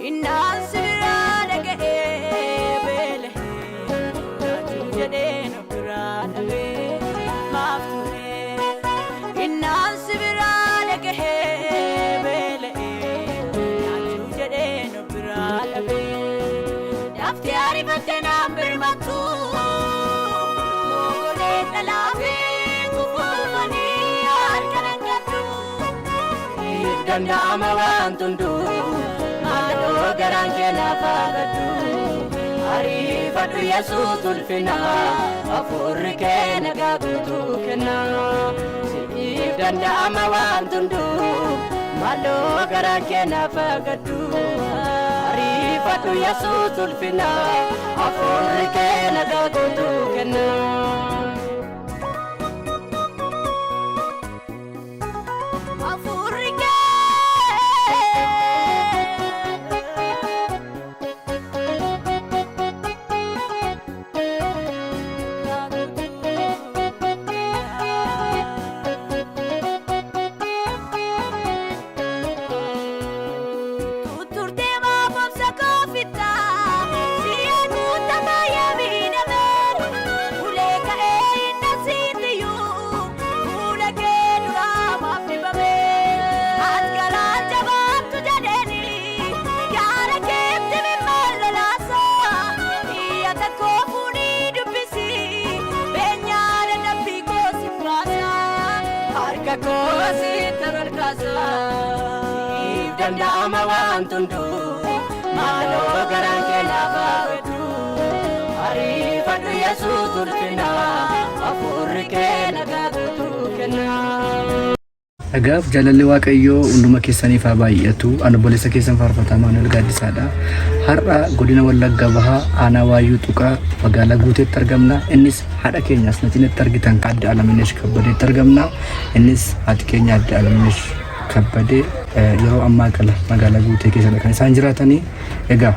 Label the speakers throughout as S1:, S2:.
S1: Innaan sibiraa dhaga'ee beela'ee nyaachuu jedhee na biraa dhabee maaf ture. Innaan sibiraa dhaga'ee beela'ee nyaachuu jedhee na biraa dhabee. Daftii ariifattee naan birmattu mogolee dhalaafee kufuufanii harka nangadhu.
S2: Siif danda'ama waan hunduu, maaloo garaan kee lafa gaddu. Ariifadhu, Yesuus ulfina, hafuurri kee nagaa guutuu kenna. Siif danda'ama waan hunduu, maaloo garaan kee lafa gaddu. Ariifadhu, Yesuus ulfina, hafuurri kee nagaa guutuu kenna.
S1: Hafuurri kee. Tutturtee maafamsa koofittaa si'a guutamaa yaamiidhame ulee ka'ee inni siitiyyuu fuula kee duraa maaf dibame ati garaa jabaattu jedheeni gaara keetti mimmaan lolaasa iyya takkoo fuudhii dubbisi beenyaa dadhabbii koo si baasa.
S2: Harka koo sitti ol kaasa. Siif danda'ama waan hunduu, maaloo garaan kee lafa gaddu. Ariifadhu, Yesuus ulfina, hafuurri kee nagaa guutuu kenna.
S3: Nagaaf jaalalli Waaqayyoo hunduma keessaniif haa baay'atu. Ani obboleessa keessan Faarfataa Maanuel Gaaddisaadha. Har'a godina Wallagga Bahaa, aanaa Waayyuu Tuqaa, magaalaa Guuteetti argamna. Innis haadha keenya as naxinetti argitan Aadde Alaminesh Kabbadeetti argamna. Innis haati keenya Aadde Alaminesh Kabbadee yeroo ammaa kana magaalaa Guutee keessadha kan isaan jiraatanii. Egaa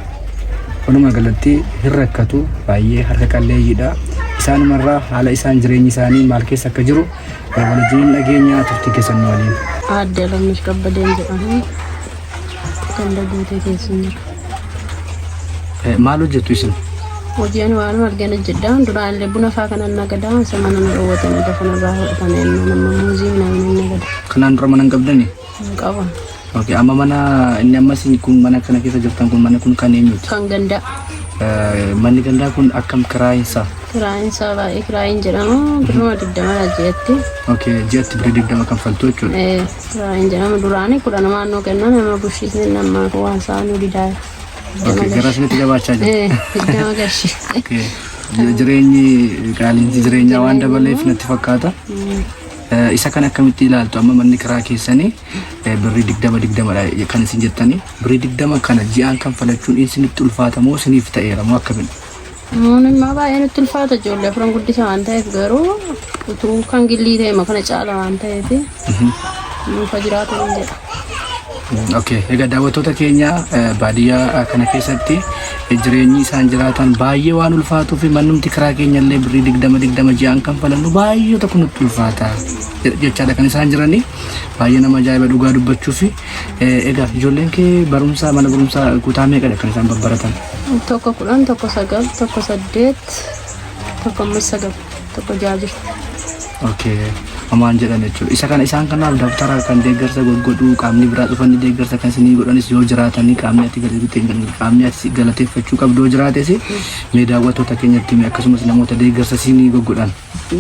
S3: walumaa galatti hin rakkatu, baay'ee harka qalleeyyiidha. Isaanumarraa haala isaan jireenyi isaanii maal keessa akka jiru waliin dhageenya. Turtii keessan nu waliin.
S4: Aadde Alamnesh Kabbadeen jedhamu. Ganda Guutee keessa jira.
S3: Maal hojjettu isin?
S4: Hojii ani waan argan hojjedha. Duraan illee buna fa'aa kanan nagadaa. Isa mana na dhoowwatanii lafa narraa fudhatanii nama muuzii minaamin nagada.
S3: Kanaan dura mana hin qabdanii?
S4: Hin qaban.
S3: Okay, amma mana inni amma isin kun mana kana keessa jirtan kun, mana kun kan eenyuti?
S4: Kan gandaa.
S3: Manni gandaa kun akkam kiraayiinsaa?
S4: Kiraayiinsaa baay'ee kiraayiin jedhama. Birruma 20 ji'atti.
S3: Okay, ji'atti birrii 20 kanfaltu jechuudha.
S4: Kiraayiin jedhama. Duraanii 10 naannoo kennan nama bushiisni nama waan isaa nu didaa.
S3: Okay, gara isinitti jabaachaa jira.
S4: 20 qarshii.
S3: Okay. Jireenyi qaala'insi jireenyaa waan dabaleef natti fakkaata. Isa kan akkamitti ilaaltu? Amma manni kiraa keessanii birrii 20 20dha kan isin jettanii, birrii 20 kana ji'aan kanfalachuun isinitti ulfaata moo isiniif ta'eera moo akkamidha?
S4: Nuun immoo baay'ee nutti ulfaata, ijoollee afuran guddisa waan ta'eef. Garuu utuu kan gillii ta'e kana caala waan ta'eef nuufa jiraatu hin jedha.
S3: Okay, egaa daawwattoota keenya, baadiyyaa kana keessatti jireenyi isaan jiraatan baay'ee waan ulfaatuu fi mannumti kiraa keenya illee birrii 20 20 ji'aan kanfalannu baay'ee tokko nutti ulfaata jechaadha kan isaan jiranii. Baay'ee nama ajaa'iba dhugaa dubbachuu fi egaa ijoolleen kee barumsaa mana barumsaa kutaa meeqadha kan isaan babbaratan?
S4: Tokko 10, tokko 9, tokko 8, tokko ammas 9, tokko 6 jirti.
S3: Okay. Hamaan jedhan jechuudha. Isa kana isaan kanaaf dabtara kan deeggarsa goggodhuu, qaamni biraa dhufanii deeggarsa kan isinii godhanis yoo jiraatanii, qaamni ati galateeffachuu qabdu yoo jiraates mee daawwattoota keenyatti himi, akkasumas namoota deeggarsa isinii goggodhan.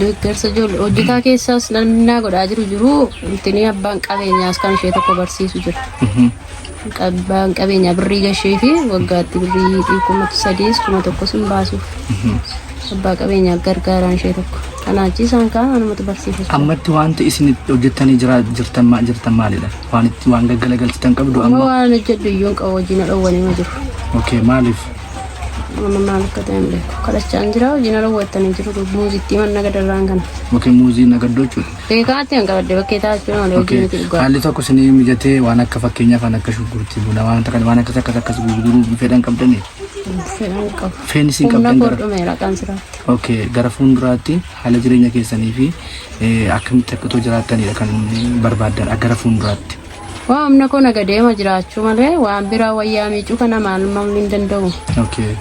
S4: Deeggarsa ijoollee hojjetaa keessaas namni naa godhaa jiru jiru. Intini abbaan qabeenyaas kan ishee tokko barsiisu jira. Abbaan qabeenyaa birrii gashee fi waggaatti birrii 3000s 1000s hin baasuuf. Abbaa qabeenyaa gargaaraan ishee tokko. Kanaa achi isaan kaan anumatu barsiisa.
S3: Ammatti wanti isin hojjettanii jirtan maalidha? Waan itti waan gaggalagalchitan qabdu
S4: Amma
S3: amma?
S4: waan hojjedhu iyyuu hin qabu, hojii na dhowwanii ma jiru.
S3: Okay, maaliif?
S4: Amma maal akka ta'e hin beeku. Kadhachaan jira hojii na raawwattanii jiru muuzittii manna gadarraan kana.
S3: Yookiin muuzii nagaddoo jechuudha.
S4: Beekaatti kan qabadde bakkee taa'achuu malee hojii miti dhugaa.
S3: Haalli tokko isinii mijatee waan akka fakkeenyaaf waan akka shunkurtii buna waan akka waan akkas akkas akkas gurguruu fedhan qabdanii.
S4: Fedhan qabu.
S3: Feen isin
S4: Humna
S3: qabdan
S4: koo
S3: gara
S4: dhumeera qaan siraatti.
S3: Okay, gara fuulduraatti haala jireenya keessanii fi akkamitti akka otoo jiraattanidha kan barbaaddan gara fuulduraatti.
S4: Waa humna koo nagadeema jiraachuu malee waan biraa wayyaa miicuu kana maal mamni hin danda'u.
S3: Okay.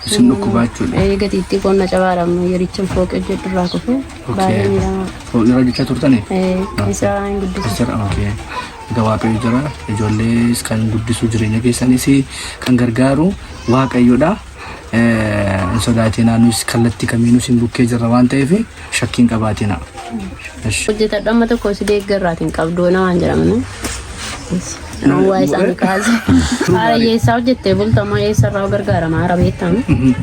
S3: Isin dhukkubaa jechuudha.
S4: Ee gatiittii qonna cabaadha yericha fooqee hojjedhu irraa kufee baay'ee miidhama.
S3: Irra hojjechaa turtanii?
S4: Ee isaa hin guddisu.
S3: Asirra okay. Egaa Waaqayyo jira. Ijoollees kan guddisu jireenya keessanis kan gargaaru Waaqayyodha. Hin sodaatinaa nus kallattii kamiinuu isin bukkee jirra waan ta'eef shakkii hin qabaatinaa. Eshi.
S4: Hojjetadhu amma tokko si deeggarraatiin qabdu namaan jedhamne. Waa isaan kaase. Haala hiyyeessaa hojjettee bultama eessarraa gargaarama hara beektamu.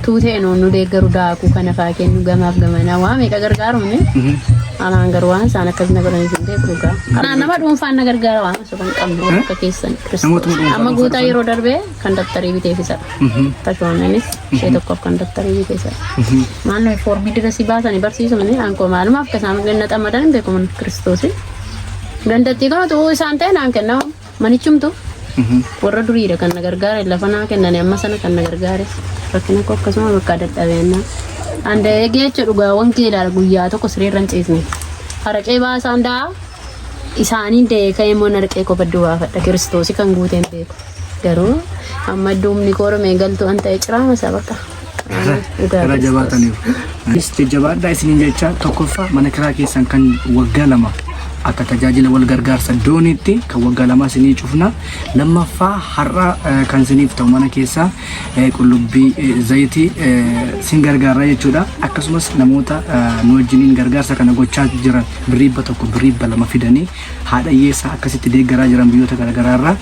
S4: Tuutee nuun nu deeggaru daakuu kana faa kennu gamaaf gamanaa waa meeqa gargaarumne. Anaan garuu waan isaan akkas na godhaniif hin beeku dhugaa. Anaan nama dhuunfaan na gargaara waan osoo kan qabnu warra akka keessan
S3: Namootuma dhuunfaa
S4: Kiristoos. Amma
S3: dhuunfaa
S4: guutaa
S3: dhufan.
S4: yeroo darbee kan dabtarii biteef isadha. Tashoonnenis ishee tokkoof kan dabtarii bitee isadha. Maal nuyi foormii dirasii baasanii barsiisu malee aankoo maalumaaf akka isaan ganna xamadan hin beeku mana Kiristoosi. Gandattii kana utuu isaan ta'e naan kennamu manichumtu warra duriidha kan na gargaare lafa naa kennani amma sana kan na gargaare rakkina koo akkasuma bakka dadhabeenna. Anda eegee jechuudha dhugaa wangeelaa guyyaa tokko sireerra hin ciisne. Haraqee baasaan da'a isaaniin da'ee ka'ee immoo narqee koo badduu baafadha Kiristoosi kan guuteen beeku. Garuu amma duubni koo rumee galtu an ta'e ciraama isaa bakka. Dhugaa
S3: Gara
S4: Kiristoos.
S3: jabaataniif. Anis jajjabaadhaa isiniin jecha tokkoffaa mana kiraa keessan kan waggaa lama akka tajaajila wal gargaarsa dooniitti kan waggaa lama isinii cufna. Lammaffaa har'a kan isiniif ta'u mana keessaa qullubbii zayitii sin gargaarra jechuudha. Akkasumas namoota nu wajjiniin gargaarsa kana gochaa jiran birrii 100 birrii 200 fidanii haadha hiyyeessaa akkasitti deeggaraa jiran biyyoota garaagaraa irraa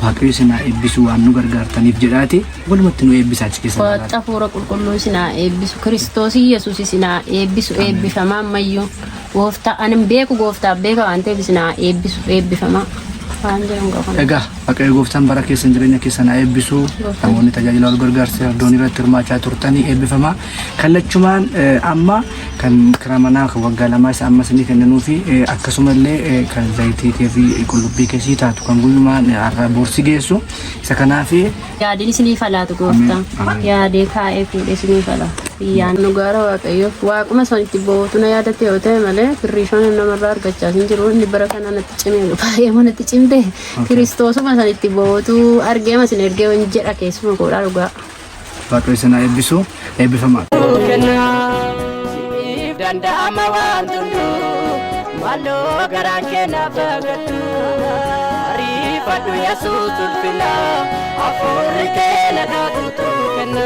S3: Waaqayyo isin haa eebbisu waan nu gargaartaniif jedhaati walumatti nu eebbisaa achi keessa
S4: Waaqa hafuura qulqulluu isin haa eebbisu. Kiristoos Yesuus isin haa eebbisu. Eebbifamaa ammayyuu. Gooftaa ani hin beeku gooftaaf beeka waan ta'eef isin haa eebbisu. Eebbifamaa. Waan jedhamu qabu.
S3: Egaa Waaqayyo gooftaan bara keessan jireenya keessan haa eebbisu. Namoonni tajaajila wal gargaarsa doonii irratti hirmaachaa turtanii eebbifamaa. Kallachumaan amma kan kiraa manaa kan waggaa lamaa isa amma isinii kenninuu fi akkasumallee kan zayitii kee fi qullubbii kee sii taatu kan guyyumaan har'a boorsi geessu isa kanaaf
S4: Yaadin isinii falaatu gooftaan. Yaadee kaa'ee fuudhee isinii falaatu. Iyyaan nu gaara waaqayyoof waaquma san itti boo'utu na yaadate yoo ta'e malee birrii shan namarraa argachaa hin jiru inni bara kana natti cime baay'ee natti cimte kiristoosuma san itti boo'utu argee masin ergee jedha keessuma koodhaa dhugaa.
S3: Waaqayyo isin haa eebbisu. Eebbifamaa.
S2: Siif danda'ama waan hunduu maaloo garaan kee naaf agattu ariifadhu Yesuus ulfina hafuurri kee nagaa guutuu kenna.